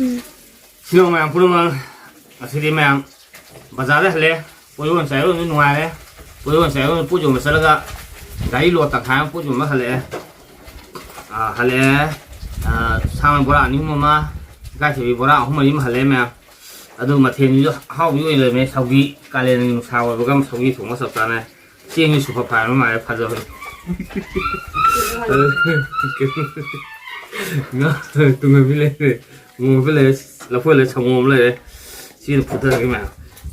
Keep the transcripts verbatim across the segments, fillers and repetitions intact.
ꯁꯤꯅ ꯃꯌꯥꯝ ꯄꯨꯝꯅꯃꯛ ꯉꯁꯤꯗꯤ ꯃꯌꯥꯝ ꯕꯖꯥꯔꯗ ꯍꯜꯂꯦ꯫ ꯄꯣꯠ ꯌꯣꯟ ꯆꯥꯏꯔꯣꯟꯁꯨ ꯅꯨꯡꯉꯥꯏꯔꯦ꯫ ꯄꯣꯠ ꯌꯣꯟ ꯆꯥꯏꯔꯣꯟ ꯄꯣꯠ ꯌꯣꯟꯕ ꯆꯠꯂꯒ ꯒꯥꯔꯤ ꯂꯣꯠ ꯇꯪꯈꯥꯏ ꯑꯃ ꯄꯣꯠ ꯌꯣꯟꯕ ꯍꯜꯂꯛꯑꯦ꯫ ꯑꯥ, ꯍꯜꯂꯛꯑꯦ꯫ ꯑꯥ, ꯁꯥ ꯃꯔꯣꯏ ꯕꯣꯔꯥ ꯑꯅꯤ ꯑꯍꯨꯝ ꯑꯃ, ꯏꯀꯥꯏꯊꯕꯤ ꯕꯣꯔꯥ ꯑꯍꯨꯝ ꯃꯔꯤ ꯑꯃ ꯍꯜꯂꯛꯑꯦ ꯃꯌꯥꯝ꯫ ꯑꯗꯨ ꯃꯊꯦꯜꯁꯤꯁꯨ ꯑꯍꯥꯎꯕꯤ ꯑꯣꯏꯅ ꯂꯩꯔꯝꯃꯦ꯫ ꯁꯧꯒꯤ, ꯀꯥꯂꯦꯟꯒꯤ ꯅꯨꯡꯁꯥ ꯑꯣꯏꯕꯒ ꯁꯧꯒꯤ ꯊꯣꯡꯕ ꯆꯞ ꯆꯥꯅ꯫ ꯆꯦꯡꯁꯨ ꯁꯨꯄꯔ ꯐꯥꯏꯟ ꯑꯃ ꯃꯥꯜꯂꯦ, ꯐꯖꯕꯅꯤ꯫ ꯑꯗꯨ ꯉꯥ ꯇꯨꯡꯍꯟꯕꯤ ꯂꯩꯔꯦ, ꯃꯣꯔꯣꯛ ꯂꯩꯔꯦ, ꯂꯐꯣꯏ ꯂꯩꯔꯦ, ꯁꯪꯒꯣꯝ ꯂꯩꯔꯦ꯫ ꯁꯤꯅ ꯐꯨꯠꯊꯔꯒꯦ ꯃꯌꯥꯝ꯫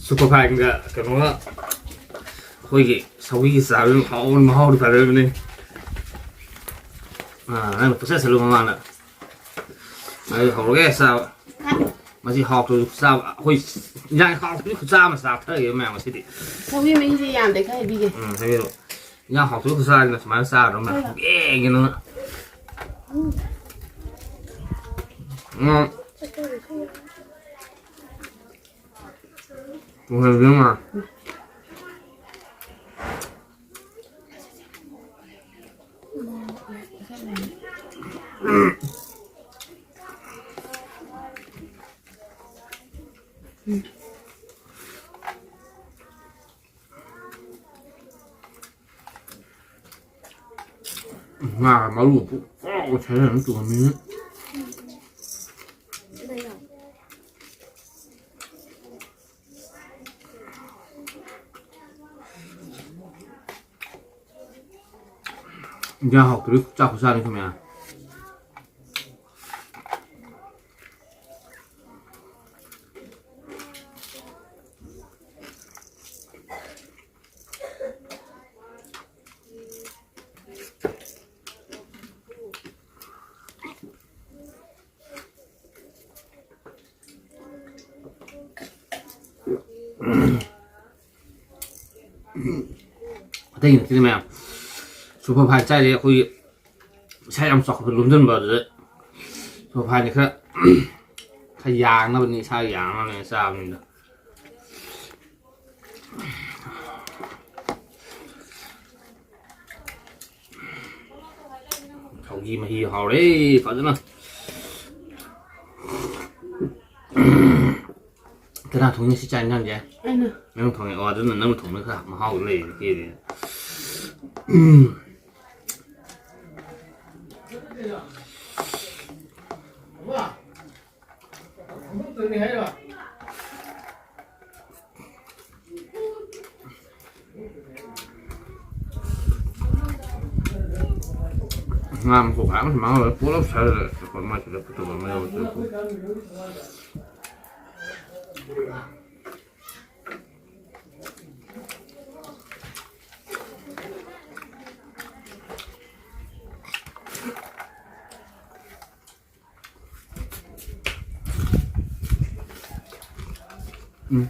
ꯁꯨꯄꯔ ꯐꯥꯏꯟꯒ ꯀꯩꯅꯣꯒ ꯑꯩꯈꯣꯏꯒꯤ ꯁꯧꯒꯤꯒ ꯆꯥꯕꯗꯨ ꯍꯥꯎꯕꯅꯤ, ꯃꯍꯥꯎꯗꯤ ꯐꯖꯕꯅꯤ꯫ ꯑꯥ, ꯅꯪꯅ ꯄꯨꯆꯠ ꯆꯠꯂꯨ ꯃꯃꯥꯡꯗ꯫ ꯑꯩ ꯍꯧꯔꯒꯦ ꯆꯥꯕ꯫ ꯃꯁꯤ ꯍꯥꯎꯇ꯭ꯔꯁꯨ ꯈꯨꯆꯥ ꯑꯃ, ꯑꯩꯈꯣꯏ ꯏꯟꯖꯥꯡ ꯍꯥꯎꯇ꯭ꯔꯁꯨ ꯈꯨꯆꯥ ꯑꯃ ꯆꯥꯊꯔꯒꯦ ꯃꯌꯥꯝ ꯉꯁꯤꯗꯤ꯫ ꯁꯧꯒ꯭ꯔꯤ ꯃꯍꯤꯁꯦ ꯌꯥꯝꯗꯦ, ꯈꯔ ꯍꯩꯕꯤꯒꯦ꯫ ꯎꯝ, ꯍꯥꯏꯕꯤꯔꯛꯑꯣ꯫ ꯏꯟꯖꯥꯡ ꯍꯥꯎꯇ꯭ꯔꯁꯨ ꯈꯨꯆꯥꯁꯤꯅ ꯁꯨꯃꯥꯏꯅ ꯆꯥꯒꯗꯕꯅꯦ꯫ ꯍꯣꯏ꯫ ꯌꯦꯡꯒꯦ ꯅꯪꯅ꯫ ꯎꯝ꯫ ꯇꯨꯡꯍꯟꯕꯤ ꯑꯃ꯫ ꯉꯥ ꯃꯔꯨ ꯄꯨꯛ ꯆꯥꯎ ꯁꯥꯏꯔ ꯑꯗꯨꯝ ꯇꯣꯡꯉꯝꯃꯤꯅ꯫ ꯏꯟꯖꯥꯡ ꯍꯥꯎꯇ꯭ꯔꯗꯤ ꯆꯥꯛ ꯈꯨꯆꯥꯅꯤ ꯈꯃꯌꯥ꯫ ꯑꯇꯩ ꯅꯠꯇꯦꯅꯦ ꯃꯌꯥꯝ, ꯁꯨꯄꯔ ꯐꯥꯏꯟ ꯆꯥꯏꯁꯦ ꯑꯩꯈꯣꯏꯒꯤ ꯏꯁꯥ ꯌꯥꯝ ꯆꯥꯎꯈꯠꯄ ꯂꯨꯝꯁꯤꯟꯕ ꯑꯗꯨꯗ ꯁꯨꯄꯔ ꯐꯥꯏꯟꯁꯦ ꯈꯔ, ꯈꯔ ꯌꯥꯡꯅꯕꯅꯤ, ꯏꯁꯥ ꯌꯥꯡꯅꯕꯅꯦ ꯆꯥꯕꯅꯤꯗ꯫ ꯁꯧꯒꯤ ꯃꯍꯤ ꯍꯥꯎꯔꯦ ꯐꯖꯅ꯫ ꯀꯅꯥ ꯊꯣꯡꯉꯤ ꯁꯤ ꯆꯥꯛ ꯏꯟꯖꯥꯡꯁꯦ? ꯑꯩꯅ꯫ ꯅꯪ ꯊꯣꯡꯉꯦ꯫ ꯑꯣ, ꯑꯗꯨꯅ ꯅꯪ ꯊꯣꯡꯕꯅ ꯈꯔ ꯃꯍꯥꯎ ꯂꯩꯌꯦ ꯀꯦꯗꯤ꯫ ꯉꯥ ꯃꯀꯣꯛ ꯃꯌꯥꯝ ꯁꯨꯃꯥꯏꯅ ꯄꯨꯂꯞ ꯁꯥꯔꯒ ꯃꯥꯏꯁꯤꯗ ꯐꯠꯇꯕ ꯑꯃ ꯌꯥꯎꯔꯛꯇ꯭ꯔꯦꯀꯣ꯫ ꯎꯝ꯫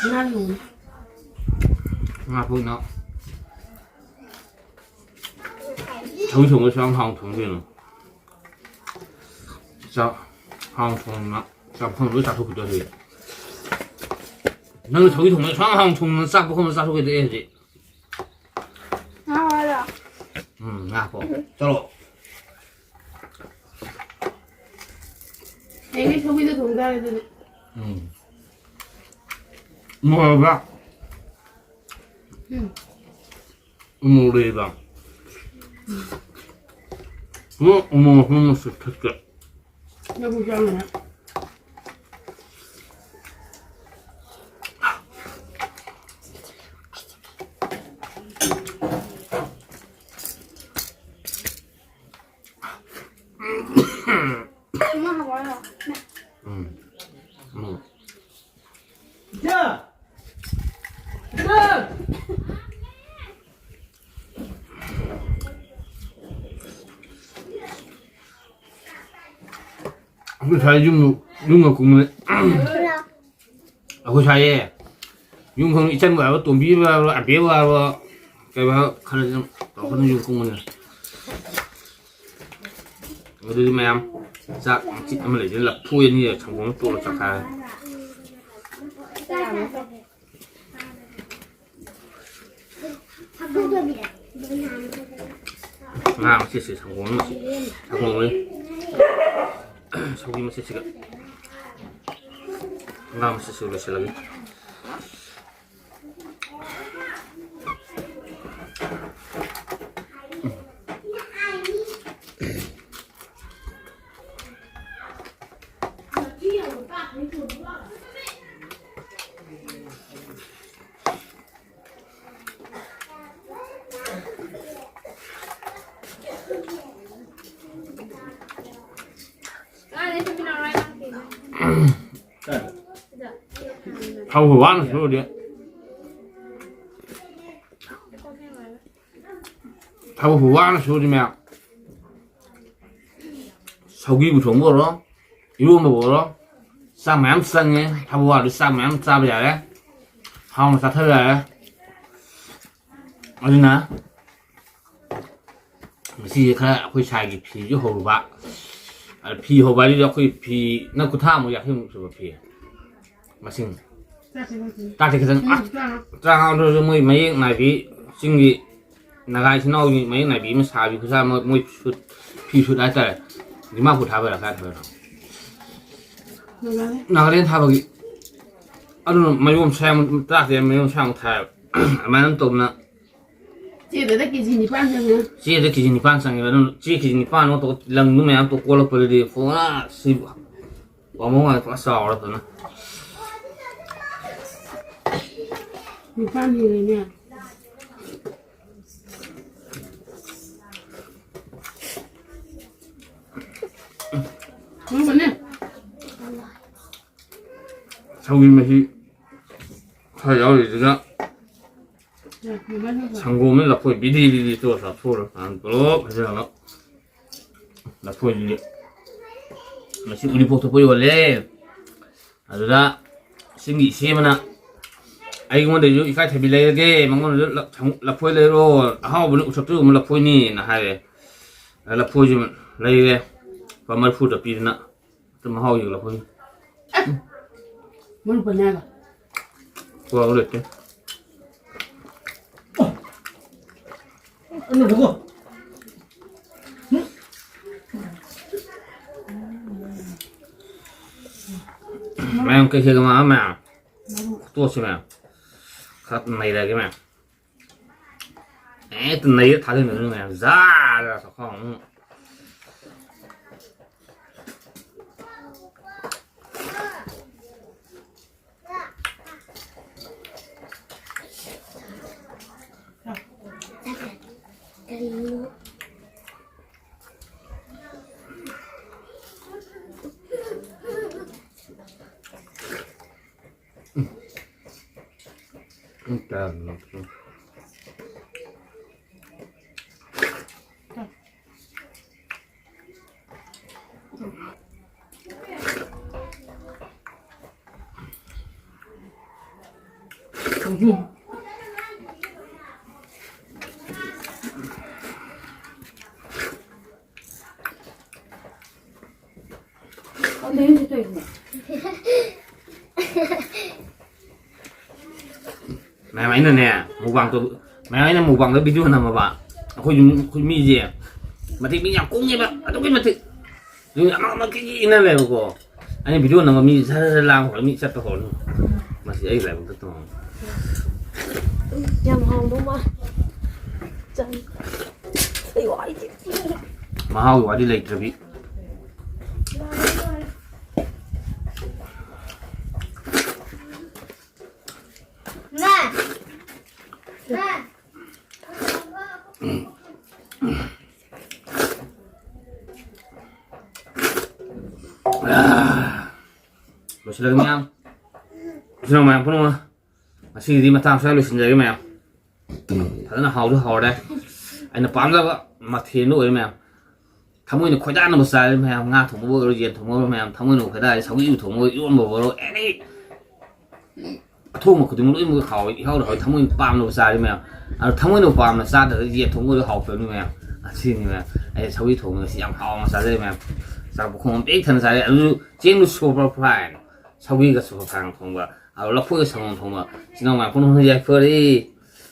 ꯉꯥ ꯊꯣꯡꯉꯦ꯫ ꯉꯥ ꯐꯨꯠꯅ ꯁꯧꯒ꯭ꯔꯤ ꯊꯣꯡꯕ ꯁꯨ ꯌꯥꯝ ꯍꯥꯎꯅ ꯊꯣꯡꯉꯤ ꯀꯩꯅꯣ꯫ ꯆꯥꯛ ꯍꯥꯎꯅ ꯊꯣꯡꯅ ꯆꯥꯛꯐꯝ ꯂꯣꯏ ꯆꯥꯊꯣꯛꯈꯤꯗꯣꯔꯦ꯫ ꯅꯪꯅ ꯁꯧꯒ꯭ꯔꯤ ꯊꯣꯡꯕ ꯁꯨ ꯌꯥꯝ ꯍꯥꯎꯅ ꯊꯣꯡꯅ ꯆꯥꯛ ꯄꯨꯈꯝ ꯑꯃ ꯆꯥꯊꯣꯛꯈꯤꯗꯣꯔꯦ ꯍꯧꯖꯤꯛ꯫ ꯉꯥ ꯍꯥꯏꯔꯣ? ꯎꯝ, ꯉꯥ ꯍꯥꯞꯄꯣ꯫ ꯆꯠꯂꯣ꯫ ꯍꯌꯦꯡꯗꯤ ꯁꯧꯒ꯭ꯔꯤꯗꯣ ꯊꯣꯡ ꯇꯥꯔꯦ ꯑꯗꯨꯗꯤ꯫ ꯎꯝ꯫ ꯃꯣꯔꯣꯛ ꯂꯩꯕ꯭ꯔꯥ? ꯎꯝ꯫ ꯎꯃꯣꯔꯣꯛ ꯂꯩꯕ꯭ꯔꯥ? ꯎꯝ, ꯎꯃꯣꯔꯣꯛ ꯑꯃꯁꯨ ꯊꯛꯀꯦ꯫ ꯅꯕꯨ ꯆꯥꯎꯅ꯫ ꯎꯝ꯫ ꯎꯝ꯫ ꯉꯁꯥꯏ ꯌꯨꯝ, ꯌꯨꯝꯒ ꯀꯨꯝꯕꯅꯦ꯫ ꯑꯩꯈꯣꯏ ꯁꯥꯏꯌꯦ꯫ ꯌꯨꯝ ꯈꯪ ꯏꯆꯟꯕꯨ ꯍꯥꯏꯕ, ꯇꯣꯝꯕꯤꯕꯨ ꯍꯥꯏꯕ, ꯑꯕꯦꯕꯨ ꯍꯥꯏꯕ, ꯀꯩ ꯍꯥꯏꯕ ꯈꯔ ꯑꯗꯨꯝ ꯇꯧꯔꯛꯀꯅꯨ ꯌꯨꯝ ꯀꯨꯝꯕꯅꯦ꯫ ꯑꯗꯨꯗꯤ ꯃꯌꯥꯝ ꯆꯥꯛ ꯃꯆꯤꯠ ꯑꯃ ꯂꯩꯗꯅ ꯂꯐꯨ ꯑꯅꯤ ꯁꯪꯒꯣꯝ ꯇꯣꯠꯂ ꯆꯥꯈꯥꯏꯔꯦ꯫ ꯉꯥ ꯃꯆꯦꯠꯁꯦ ꯁꯪꯒꯣꯝ ꯑꯃ, ꯁꯪꯒꯣꯝ ꯑꯃ, ꯁꯧꯒ꯭ꯔꯤ ꯃꯆꯦꯠꯁꯤꯒ ꯉꯥ ꯃꯆꯦꯠꯁꯤꯒ ꯂꯣꯏꯁꯤꯜꯂꯒꯦ꯫ ꯊꯕꯛ ꯋꯥꯅ ꯁꯨꯔꯗꯤ꯫ ꯊꯕꯛꯄꯨ ꯋꯥꯅ ꯁꯨꯔꯗꯤ ꯃꯌꯥꯝ, ꯁꯧꯒ꯭ꯔꯤꯕꯨ ꯊꯣꯡꯕ ꯑꯣꯏꯔꯣ, ꯏꯔꯣꯟꯕꯕꯨ ꯑꯣꯏꯔꯣ, ꯆꯥꯛ ꯃꯌꯥꯝ ꯆꯪꯉꯦ꯫ ꯊꯕꯛ ꯋꯥꯔꯗꯤ ꯆꯥꯛ ꯃꯌꯥꯝ ꯆꯥꯕ ꯌꯥꯔꯦ, ꯍꯥꯎꯅ ꯆꯥꯊꯕ ꯌꯥꯔꯦ꯫ ꯑꯗꯨꯅ ꯉꯁꯤꯁꯦ ꯈꯔ ꯑꯩꯈꯣꯏ ꯁꯥꯏꯒꯤ ꯐꯤꯁꯨ ꯍꯧꯔꯨꯕ꯫ ꯑꯗ ꯐꯤ ꯍꯧꯕ ꯍꯥꯏꯁꯤꯗꯤ ꯑꯩꯈꯣꯏ ꯐꯤ ꯅꯪ ꯀꯨꯟꯊ꯭ꯔꯥꯃꯨꯛ, ꯌꯥꯡꯈꯩꯃꯨꯛ ꯁꯨꯕ ꯐꯤ ꯃꯁꯤꯡ꯫ ꯇꯥꯛꯇꯤ ꯈꯤꯇꯪ, ꯎꯝ, ꯑ, ꯇꯔꯥꯃꯉꯥ꯫ ꯇꯔꯥꯃꯉꯥ ꯑꯣꯏꯔꯁꯨ ꯃꯣꯏ ꯃꯌꯦꯛ ꯅꯥꯏꯕꯤ, ꯆꯤꯡꯒꯤ ꯅꯥꯒꯥ ꯏꯆꯤꯟ ꯏꯅꯥꯎꯒꯤ ꯃꯌꯦꯛ ꯅꯥꯏꯕꯤ ꯑꯃ ꯁꯥꯕꯤ ꯈꯨꯁꯥ ꯑꯃ, ꯃꯣꯏ ꯁꯨꯠ, ꯐꯤ ꯁꯨꯠ ꯍꯥꯏꯇꯥꯔꯦ꯫ ꯗꯤꯃꯥꯄꯨꯔ ꯊꯥꯕꯩꯔꯥ ꯀꯥꯏ ꯊꯥꯕꯩꯅꯣ? ꯅꯥꯒꯥꯂꯦꯟ꯫ ꯅꯥꯒꯥꯂꯦꯟ ꯊꯥꯕꯒꯤ꯫ ꯑꯗꯨꯅ ꯃꯌꯣꯝ ꯁꯥꯏ, ꯇꯔꯥꯇꯔꯦꯠ ꯃꯌꯣꯝ ꯁꯥꯏꯃꯨꯛ ꯊꯥꯏꯕ꯫ ꯑꯗꯨꯃꯥꯏꯅ ꯇꯧꯗꯅ ꯆꯦꯗꯨꯗ ꯀꯦ ꯖꯤ ꯅꯤꯄꯥꯟ ꯆꯪꯉꯦ꯫ ꯆꯦꯗ ꯀꯦ ꯖꯤ ꯅꯤꯄꯥꯟ ꯆꯪꯉꯦꯕ꯫ ꯑꯗꯨꯅ ꯆꯦ ꯀꯦ ꯖꯤ ꯅꯤꯄꯥꯟ ꯑꯃ ꯇꯧ-, ꯂꯪꯗꯨ ꯃꯌꯥꯝ ꯇꯧ ꯀꯣꯜꯂꯛꯄꯗꯗꯤ ꯄꯨꯔꯥ ꯁꯤ ꯄꯥꯝꯕꯣꯝ ꯒꯥꯏ ꯄꯨꯔꯥ ꯆꯥꯎꯔꯗꯅ꯫ ꯅꯤꯄꯥꯟ ꯍꯦꯜꯂꯦꯅꯦ꯫ ꯁꯧꯒ꯭ꯔꯤ ꯃꯍꯤ ꯈꯔ ꯌꯥꯎꯔꯤꯗꯨꯅ ꯁꯪꯒꯣꯝꯅ ꯂꯐꯣꯏ ꯕꯤꯗꯤ ꯕꯤꯗꯤ ꯇꯣꯠꯂ ꯆꯥꯊꯣꯛꯎꯔ ꯀꯥꯟꯗ ꯄꯨꯂꯞ ꯐꯖꯅ ꯂꯐꯣꯏꯗꯨꯗꯤ ꯃꯁꯤ ꯎꯔꯤꯄꯣꯛ ꯊꯣꯛꯄ ꯌꯣꯜꯂꯦ꯫ ꯑꯗꯨꯗ ꯆꯤꯡꯒꯤ ꯏꯆꯦ ꯑꯃꯅ ꯑꯩꯉꯣꯟꯗꯁꯨ ꯏꯀꯥꯏꯊꯕꯤ ꯂꯩꯔꯒꯦ, ꯃꯉꯣꯟꯗꯁꯨ ꯂ-, ꯁꯪ-, ꯂꯐꯣꯏ ꯂꯩꯔꯣ, ꯑꯍꯥꯎꯕꯅꯤ, ꯎꯁꯛꯇꯨꯒꯨꯝꯕ ꯂꯐꯣꯏꯅꯤꯅ ꯍꯥꯏꯔꯦ꯫ ꯑꯗ ꯂꯐꯣꯏꯁꯨ ꯂꯩꯔꯦ, ꯂꯨꯄꯥ ꯃꯔꯤꯐꯨꯗ ꯄꯤꯗꯅ꯫ ꯑꯗꯨ ꯃꯍꯥꯎ ꯌꯦꯡꯉꯨ ꯂꯐꯣꯏ꯫ ꯃꯔꯨ ꯄꯟ ꯌꯥꯕ꯫ ꯀꯣꯛ ꯂꯩꯇꯦ꯫ ꯑꯣ꯫ ꯑꯅꯧꯕꯀꯣ꯫ ꯎꯝ꯫ ꯃꯌꯥꯝ ꯀꯩ ꯀꯩꯒ ꯃꯥ ꯃꯌꯥꯝ꯫ ꯈꯨꯇꯣꯠꯁꯦ ꯃꯌꯥꯝ꯫ ꯈꯔ ꯅꯩꯔꯛꯑꯒꯦ ꯃꯌꯥꯝ꯫ ꯍꯦꯛꯇ ꯅꯩꯔ ꯊꯥꯗꯣꯏꯅꯦ ꯃꯌꯥꯝ꯫ ꯖꯥꯔ ꯆꯈꯥꯎ꯫ ꯎꯝ꯫ ꯃꯌꯥꯝ ꯑꯩꯅꯅꯦ, mukbang ꯇꯧ-, ꯃꯌꯥꯝ ꯑꯩꯅ mukbangꯗ video ꯅꯝꯃꯕ꯫ ꯑꯩꯈꯣꯏ ꯌꯨꯝ, ꯑꯩꯈꯣꯏ ꯃꯤꯁꯦ ꯃꯇꯤꯛ ꯃꯤ ꯌꯥꯝ ꯀꯨꯡꯉꯦꯕ, ꯑꯗꯨꯛꯀꯤ ꯃꯇꯤꯛ꯫ ꯌꯨꯝ ꯑꯃ ꯑꯃ ꯀꯤꯀꯤ ꯏꯟꯅ ꯂꯩꯕꯀꯣ꯫ ꯑꯩꯅ video ꯅꯝꯕ ꯃꯤ ꯁꯠ ꯁꯠ ꯁꯠ ꯂꯥꯡ ꯍꯧꯔ ꯃꯤ ꯆꯠꯄ ꯍꯧꯔꯅꯤ꯫ ꯃꯁꯤ ꯑꯩ ꯂꯥꯏꯕꯛꯇ ꯇꯣꯡꯉꯦ꯫ ꯌꯥꯝ ꯍꯥꯎꯗꯧ ꯃꯥꯜꯂꯦ꯫ ꯆꯥꯅꯤꯡ-, ꯑꯩ ꯋꯥꯏꯗꯤ꯫ ꯃꯍꯥꯎꯒꯤ ꯋꯥꯔꯤ ꯂꯩꯇ꯭ꯔꯕꯤ꯫ ꯃꯥ! ꯃꯥ! ꯂꯣꯏꯁꯤꯜꯂꯒꯦ ꯃꯌꯥꯝ꯫ ꯂꯣꯏꯁꯤꯜꯂꯣ ꯃꯌꯥꯝ ꯄꯨꯝꯅꯃꯛ꯫ ꯉꯁꯤꯒꯤꯗꯤ ꯃꯇꯥꯡ ꯁ꯭ꯋꯥꯏ ꯂꯣꯏꯁꯤꯟꯖꯔꯒꯦ ꯃꯌꯥꯝ꯫ ꯐꯖꯅ ꯍꯥꯎꯁꯨ ꯍꯥꯎꯔꯦ꯫ ꯑꯩꯅ ꯄꯥꯝꯖꯕ ꯃꯊꯦꯜꯗꯨ ꯑꯣꯏꯔꯦ ꯃꯌꯥꯝ꯫ ꯊꯃꯣꯏꯅ ꯈꯣꯏꯗꯥꯅꯕ ꯆꯥꯔꯤ ꯃꯌꯥꯝ, ꯉꯥ ꯊꯣꯡꯕꯕꯨ ꯑꯣꯏꯔꯣ, ꯌꯦꯟ ꯊꯣꯡꯕꯕꯨ ꯃꯌꯥꯝ, ꯊꯃꯣꯏꯅ ꯈꯣꯏꯗꯥꯔꯤ, ꯁꯧꯒ꯭ꯔꯤꯕꯨ ꯊꯣꯡꯕ ꯑꯣꯏꯔꯣ, ꯏꯔꯣꯟꯕꯕꯨ ꯑꯣꯏꯔꯣ, ꯑꯦꯅꯤ ꯑꯊꯣꯡꯕ ꯈꯨꯗꯤꯡꯃꯛ ꯂꯣꯏꯅꯃꯛ ꯍꯥꯎꯋꯤ, ꯏꯍꯥꯎꯗ ꯍꯥꯎꯋꯤ, ꯊꯃꯣꯏꯅ ꯄꯥꯝꯅꯕ ꯆꯥꯔꯤ ꯃꯌꯥꯝ꯫ ꯑꯗꯣ ꯊꯃꯣꯏꯅ ꯄꯥꯝꯅ ꯆꯥꯗ꯭ꯔꯒꯗꯤ ꯌꯦꯟ ꯊꯣꯡꯕ ꯑꯣꯏꯔꯣ ꯍꯥꯎꯇꯕꯅꯤ ꯃꯌꯥꯝ꯫ ꯑꯁꯤꯅꯤ ꯃꯌꯥꯝ꯫ ꯑꯩ ꯁꯧꯒ꯭ꯔꯤ ꯊꯣꯡꯕ ꯉꯁꯤ ꯌꯥꯝ ꯍꯥꯎꯅ ꯆꯥꯖꯔꯦ ꯃꯌꯥꯝ꯫ ꯆꯥꯛ ꯄꯨꯈꯝ ꯑꯃ ꯄꯤꯛ ꯊꯟꯅ ꯆꯥꯔꯦ꯫ ꯑꯗꯨꯁꯨ ꯆꯦꯡꯗꯨ super fine, ꯁꯧꯒ꯭ꯔꯤꯒ super fine ꯊꯣꯡꯕ, ꯑꯗꯣ ꯂꯐꯣꯏꯒ ꯁꯪꯒꯣꯝ ꯊꯣꯡꯕ꯫ ꯏꯆꯤꯟ ꯏꯅꯥꯎ ꯃꯌꯥꯝ ꯄꯨꯝꯅꯃꯛ ꯌꯥꯏꯐꯔꯦ꯫